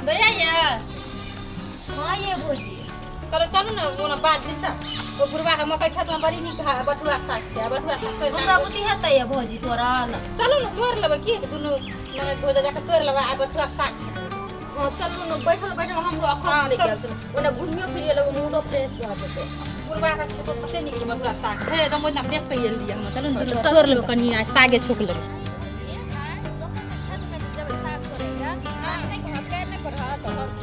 दया ये। हाँ ये भौजी। कहलहुँ चलू ने ओना बाध दिशा, ओ बुढ़वा के मकई खेत में बड़ी नीक बथुआ साग छै, आ बथुआ साग तोड़ि हमरा बुद्धि हेतै ये भौजी तोड़ल। चलू ने तोड़ि लेबै की हेतै, दुनू ननद भौजा जाके तोड़ि लेबै, आ बथुआ साग छै। हाँ चलू ने, बैठल बैठल हमरो अखन हाँ, चलि चल। गेल छलै, ओना घुमियो फिरियो लेबै, मूडो फ्रेश भऽ जेतै। बुढ़वा के खेत में कते नीक बथुआ साग छै, एकदम ओहिना देख के एलियै हम। चलू ने दुनू तोड़ि लेबै कनि, आ सागे छौंक लेबै।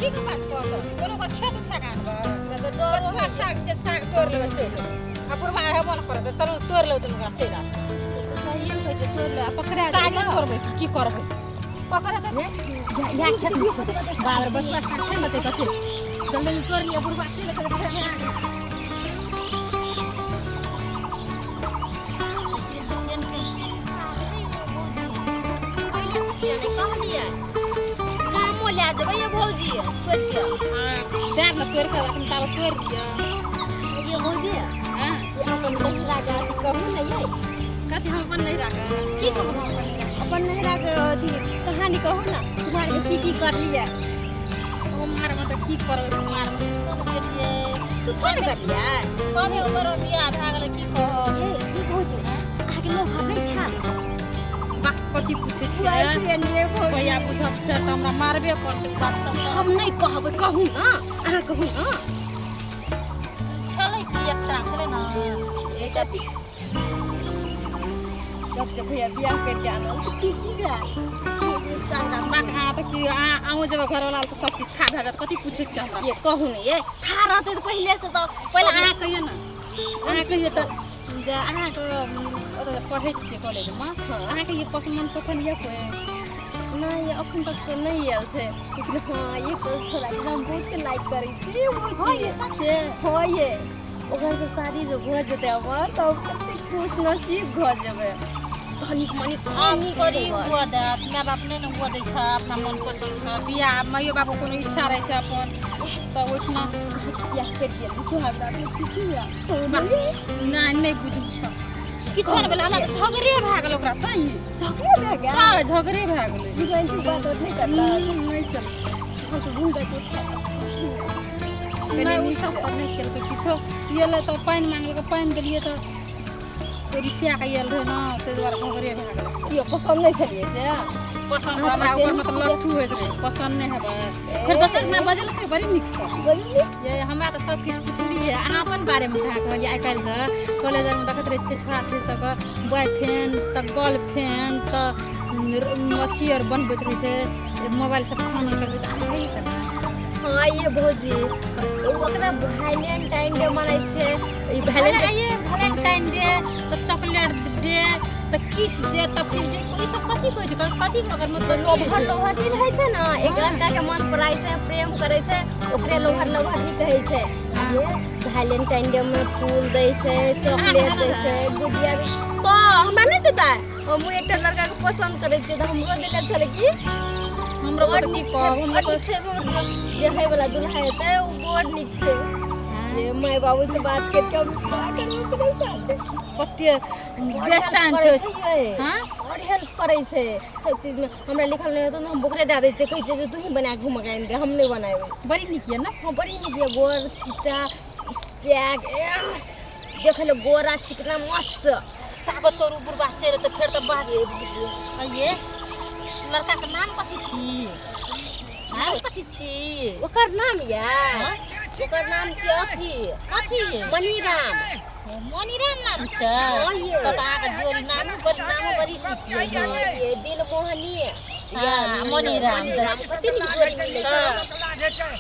की के बात कहत, कोनो ओकर खेत उठा कऽ आनबै? बथुआ साग छै, साग तोड़ि लेबै चलि जेबै। आ बुढ़वा हेबो ने करत, चलू तोड़ि लेबै दुनू गोटा चलि आबू। सहिए कहै छै, तोड़ि लेबै आ पकड़ा सागे तोड़बै की की करबै? पकड़त इएह खेत में छै। बाप रे, बथुआ साग छै ने कते, जल्दी तोड़ि लिअ, बुढ़वा चलि जेतै तऽ फेर भेरा गेल। केहन केहन साग छै यौ भौजी, पहिले से किया नहि कहलियै? गामो लए जेबै यौ भौजी तोड़ि के। हाँ, देब ने तोड़ि कऽ, एखन ताबे तोड़ि लिअ। ये भौजी, हाँ, ये अपन नहिरा के अथी कहू ने यै। कथी हम अपन नहिरा के? की कहू हम अपन नहिरा के? अपन नहिरा के अथी कहानी कहू ने, कुमार के की की करलियै? कुमार में तऽ की करबै, कुमार में किछो नहि केलियै। कुछो नहि करलियै? कमे ओकर बियाह भए गेलै, की कहब। ये ये भौजी, अहाँके लोभ नहि छल? बाह, कथी पूछै छियै? भैया पूछत फेर तऽ हमरा मारबे करतै बात सब। हम नहि कहबै, कहू ने अहाँ, कहू ने। छलै की एकटा छलै ने एकटा जब से भैया बियाह करके आनल तऽ की की भेल? बाक, अहाँ तऽ की अहूँ जेबै घरवला तऽ सब किछु था भए जायत। कथी पूछै छियै हमरा? ये कहू ने ये, था रहतै तऽ पहिले से तऽ पहिले अहाँ कहियौ ने, अहाँ कहियौ तऽ जे अहाँके ओतऽ पढ़ै छियै कॉलेजमे, अहाँके ये पसन्द मन पसन्द यऽ कोइ? नहि, अखन तक तऽ नहि आयल छै, लेकिन हाँ एक छोड़ाके हम बहुत लाइक करै छी। हँ ये, सचे? हाँ ये, ओकरासँ शादी जे भऽ जेतै हमर तऽ हम कतेक खुश नसीब भऽ जेबै। धनिक मनिक आब नीक थोड़ी छै बर। हुअ देत, माय बाप नहि ने हुअ दै छै अपना मन पसन्दसँ बियाह। माइयो बापके कोनो इच्छा रहै छै अपन तऽ ओहिठिना। अहाँके बियाह करि गेल सुहाग रात की की हुआ? नहि नहि, बुझू सब किछो नहि भेलै, हमरा तऽ झगड़े भए गेल ओकरा सही। झगड़ो भए गेल? हँ, झगड़े भए गेलै। भगवान बात उत नहि करलक? नहि केलकै। हम तऽ घूम के उठा नहि, ओ सब तऽ नहि केलकै किछो। गेलै तऽ पानि मांगलकै, पानि देलियै तऽ रिसिया के आयल रहै ने, ताहि दुआरे झगड़े भए गेलै। कियो पसन्द नहि छलियै से? पसन्द हमरा ओकर मतलब लट्ठू होइत रहै, पसन्द नहि हेबै। फेर दोसर दिना बजेलकै बड़ी नीकसँ। बोलली ये, हमरा तऽ सब किछु पुछलियै, अहाँ अपन बारेमे कहाँ कहलियै? आइ काल्हि जे कॉलेज आरमे देखैत रहै छियै छोड़ा छोड़ी सबके बॉयफ्रेंड तऽ गर्लफ्रेंड तऽ अथी आर बनबैत रहै छै, मोबाइल से फोन आर करबै छै, अहाँ रही तऽ ने? हाँ ये भौजी, ओकरा वैलेंटाइन डे मनाइ छै ई वैलेंटाइन। ये वैलेंटाइन डे तऽ चॉकलेट डे तऽ किस डे तऽ किस डे, ई सब कथी कहै छै? कथी ओकर मतलब की होइ लोभर छै? लोभर रहै छै ने, एक लड़का के मन पड़ाइ छै, प्रेम करै छै, ओकरे लोभर लोभर नहीं कहै छै। आ ये वैलेंटाइन डे में फूल दै छै, चॉकलेट दै छै, गुडिया दै तऽ हमरा नहि देतै? हमहूँ एकटा लड़का के पसन्द करै छियै तऽ हमरो देले छलै की। हमरो बड़ तऽ की नीक छै। कहब, बड़ नीक छै, हमर जे होय वाला दुल्हा हेतै ओ बड़ नीक छै। ये माय बाबू से बात करके हम का करबै ओकरा साथ? कते बेचैन छै। हाँ, बड़ हेल्प करै छै सब चीज में। हमरा लिखल नहि हेतै ने, हम ओकरे दए दै छियै, कहै छियै जे तू ही बना कऽ घुमा के आनि दे, हम नहि बनेबै। बड़ी नीक यऽ ने? हाँ, बड़ी नीक यऽ, गोर चिट्टा, सिक्स पैक, देखै लए गोरा चिकना मस्त। साग तोड़ू, बुढ़बा चलि एतै फेर तऽ बाज। ये लड़का के नाम कथी छी? नाम कथी छी? ओकर नाम यऽ, ओकर नाम छियै अथी। कथी? मणिराम। मणिराम नाम छै? हाँ ये। तऽ अहाँके जोड़ी नामो बड़ी, नामो बड़ी नीक यऽ ये। हाँ ये, दिल मोहनी। हाँ, मणिराम। मणिराम कते नीक जोड़ी मिलै छै।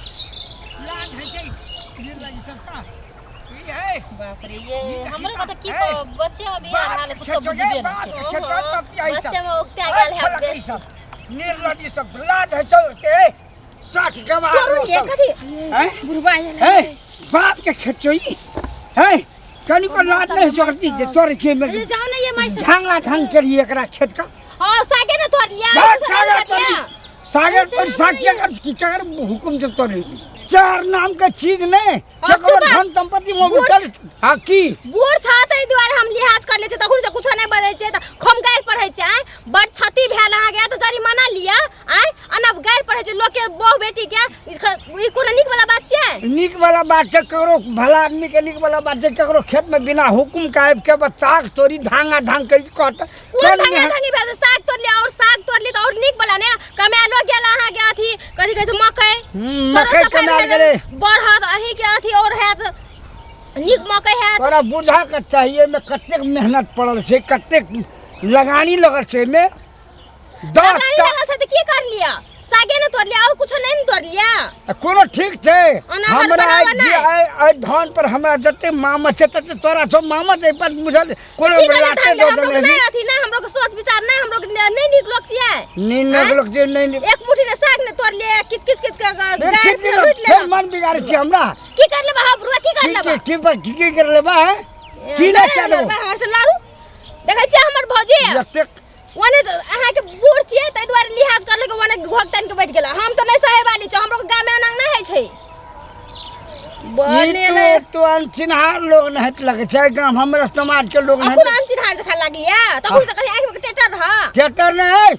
लाज होइ छै, निर्लज सबका ई है। बाप रे, ये हमरो के तऽ की कहब, बच्चे में बियाह भेल, कुछो बुझबे नहि केलकै। बच्चे में उगता गेल है बेसी। निर्लज सब, लाज होइ छौ ते 60 गवार। तोरू ये कथी? हैं? बुढ़बा आयल। है बाप के खेत छौ ई है, कनिको लाज नहीं सकती जे तोरे छै में। अरे जाओ ना ये माई से। ढंगा ढंग करिए एकरा खेत का। हाँ, सागे ने तोड़ लिया। बाप, कुछो नहीं सागर कर लिया। तोड़, सागर तोड़, साग के कर की कर हुकुम से तोड़ चार नाम के चीज नहीं केकरो चुप। धन संपत्ति में चल। हाँ की बूढ़ छ ताहि दुआरे हम लिहाज कर लै छियै, तखन से कुछो नहि बजै छियै तऽ खम गारि पढ़ै छै। आँय, बड़ क्षति भेल अहाँके तऽ जरिमाना लिअ। आँय, अना गारि पढ़ै छै लोक। लोग के बहु बेटी के ई कोनो नीक वाला बात छै? नीक वाला बात छै ककरो भला आदमी के नीक वाला बात छै ककरो खेत में बिना हुकुम के आबि के बस साग तोड़ी धांगा धांग करी कहत कोन धांगा धांगी भेल? साग तोड़ लिया और साग तोड़ ली तऽ और नीक वाला ने कमालो गेल अहाँ के अथी कथी कहै छै मकई। मकई कमायल गेलै। बढ़त अहीं के अथी और हैत नीक मकई हैत। तोरा बुझा के चाहिए में कतेक मेहनत पड़ल छै, कतेक लगानी लगल छै एहिमे। दस लगानी टा लगल छै तऽ की कर लिया? सागे ने तोड़ लिया और कुछो नहीं ने तोड़ लिया। आ कोनो ठीक छै अनाहर हमरा बनाबऽ आइ नहि। जे आइ धान पर हमरा जते मामत छै तते तोरा सब मामत एहि पर बुझल कोनो की करबै लाते धान दऽ हमरो देने नहीं अथी नहीं हमरो के सोच विचार नहीं हमरो के नहीं नीक लोग छियै। नहीं नीक लोग छियै नहीं नीक। एक मुट्ठी ने साग ने तोड़ लिया किच किच किच के ठीक गाछ छै से ने, लूटि फेर लेलक। मन बिगाड़ै छी हमरा। की कर लेबा हम बुढ़वा की कर की लेबा? की की की कर लेबा है? की लड़े नहि चलू लड़बै हमर से लारू। देखै छियै हमर भौजी जतेक ओने तऽ अहाँके बूढ़ छियै ताहि दुआरे लिहाज कर लेके ओने घोघ तानि के बैठ गेला। हम तऽ नहि सहे वाली छी, हमरो गामे एना नहि होइ छै। ई बनेले तो तो अनचिन्हार लोग नहीं लगे छै गाम हमरा समाज के लोग अखन नहीं। अनचिन्हार जकाँ लागैया तखन से कहीं आँखिमे टेटर रह। थिएटर नहीं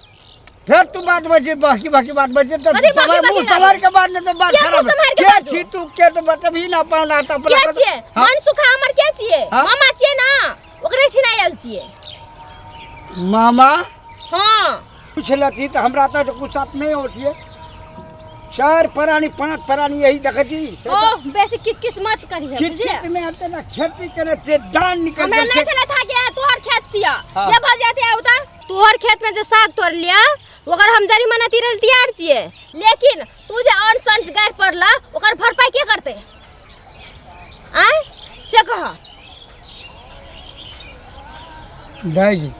फिर तू बात बजे बाकी बाकी बात बजे तो कथी बाकी बाकी मुंह बात? संभाल के बात नहीं तो बात क्या मुंह खराब है। संभाल के के बाजू? छी तू के तो बतबी ना पाना तो अपना के कर- छियै? हाँ। मन सुखा हमर के छियै? हाँ। मामा छियै ना ओकरे ठिना आयल छियै। मामा? हाँ। पूछल छी तो हमरा तो गुस्सा नहीं होती है। चार प्राणी पांच प्राणी यही देखै छी। ओ बेसी किच किच मत करिहे, किच बुझलियै? किच में आते ना खेती करे छे दान निकल हमरा गेल नहीं छै। छलै था के तोहर खेत छियै। हाँ। ये भऽ जाते आउ त तोहर खेत में जे साग तोड़ लिया ओकर हम जरिमाना तीरल तैयार छियै, लेकिन तू जे अन सन गारि पड़ला ओकर भरपाई के करतै? आँय से कह। दाइजी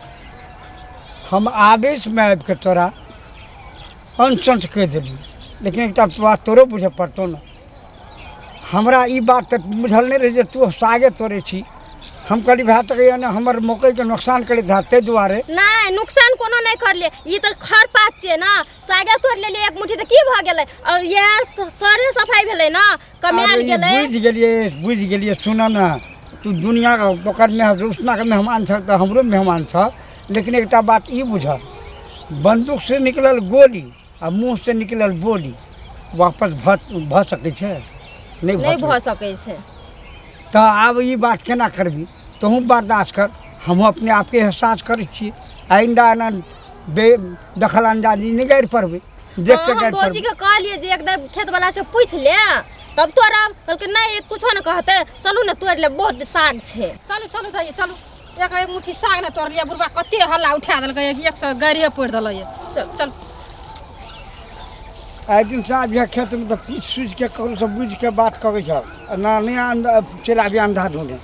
हम आवेश में आबि के तोरा अनसंट कहि देलियै, लेकिन एकटा बात तोरो बुझऽ पड़तौ ने। हमरा ई बात तऽ बुझल नहि रहै जे तू सागे तोड़ै छी। हम कहली भए सकैए ने हमर मकइके नुकसान करैत हैत ताहि दुआरे। नहि नुकसान कोनो नहि करलियै, ई तऽ खर पात छियै ने, सागे तोड़ि लेलियै एक मुट्ठी तऽ की भऽ गेलै? और इएह सरे सफाइ भेलै ने, कमायल अरे ई गेलै। बुझि गेलियै बुझि गेलियै। सुन ने तू दुनिआके ओकर रोशनाके मेहमान छह तऽ हमरो मेहमान छह, लेकिन एकटा बात ई बुझह, बन्दूकसँ निकलल गोली आ मुँहसँ निकलल बोली वापस भऽ सकै छै? नहि नहि भऽ सकै छै। तऽ आब ई बात केना करबी? तोहूँ बर्दाश्त कर, हमहूँ अपने आपके एहसास करै छियै। आइन्दा एना बे दखल अंदाजी नहि गारि पड़बै, देख के हम गारि भौजी पड़बै। के कहलियै जे एकदम खेत वाला से पूछि ले तब तोड़ब, कहलकै नहि कुछो ने कहतै, चलू ने तोड़ि ले बहुत साग छै। चलू चलू दाइ चलू, एक एक मुट्ठी साग ने तोड़लियै, बुढ़बा कते हल्ला उठा देलकै, 100 गारिये पड़ि देलकै। चल चल। आइ दिन से आबिहे खेतमे तऽ पूछि सूझि के ककरोसँ बुझि के बात करै छह, ना नहि चलि आबिहे अंधा ढूँढे।